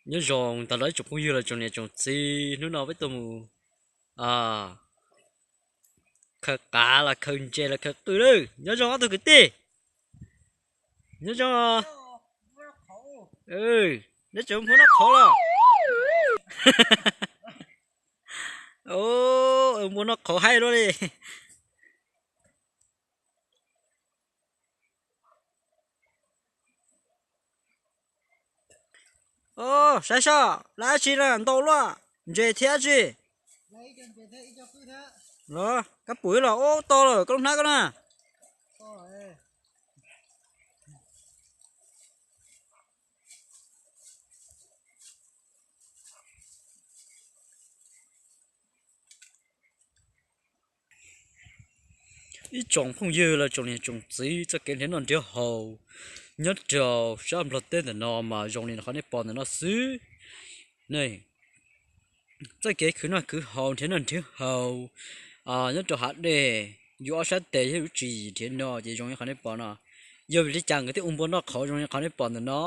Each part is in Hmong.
Nyob zoo ntawm no ib tsoom phooj ywg los tsoom niam tsoom txiv, hnub no peb tuaj mus khaws qav los khaws ntses los khaws qws lawm. Nyob zoo ob tug kwv tij. Nyob zoo. Neb tseem npua noj qhauv los? Npua noj qhauv haib luaj li. Saib soj, lawv dab tsi na, ntau luaj, ntses thiab dab tsi. Los kab pum los ub to lawm koj lub hnab koj na. Ib tsoom phooj ywg los tsoom niam tsoom txiv, txoj kev nrhiav noj nrhiav haus nyob rau sab Nplog teb ntawm no mas zoo li qhov nej pom ntawm no xwb. Txoj kev khwv noj khwv haus nrhiav noj nrhiav haus nyob rau hav dej, yus ob sab tes yog lub tswv yim nrhiav no ces zoo li qhov nej pom no. Yog vim li cas nkawd thiaj ua npua noj qhauv zoo li qhov nej pom ntawm no?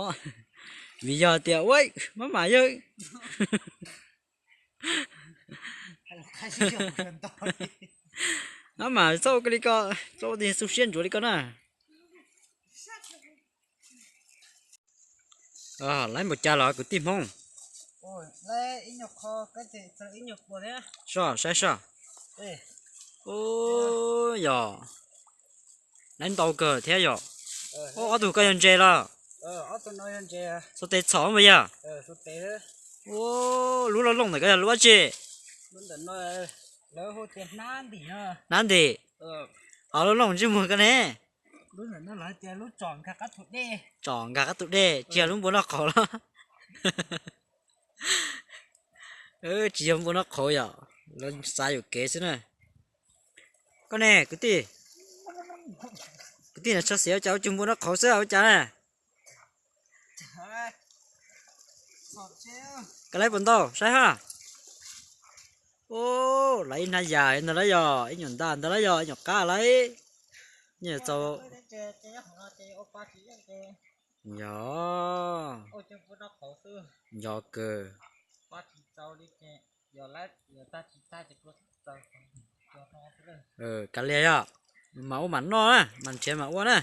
Vim yog tias ua mab mam yog mab mam txhob ua li ko, txhob ua xu siab ntsuav li ko na. Lawv npaum cas los kwv tij Hmoob? Soj, saib soj. Yog, lawv ntau kawg thiab yom. Ob tug ko yog ntses los? Xuas tes txhom mas yog. Lub looj looj ntawm ko yog lub dab tsi? Hnab ntim. Ho lub looj ntsej muag ko ne? Tsom nkag qab tus dej tsis yog lub npua noj qhauv los? Tsis yog npua noj qhauv yom, lawv xav yuam kev xwb na. Koj ne kwv tij, kwv tij na, tso xim ua cas ua cuag npua noj qhauv xwb ua cas na? Koj laib puas ntau saib ha. Ub, lawv ib hnab yam ntawd lawm yog, ib nyuam ntag ntawd lawm yog, ib nyuam qab lawm. Yog, yog kawg. Kav liam yog, mas ua mam noj na, mas nrhiav mam ua na.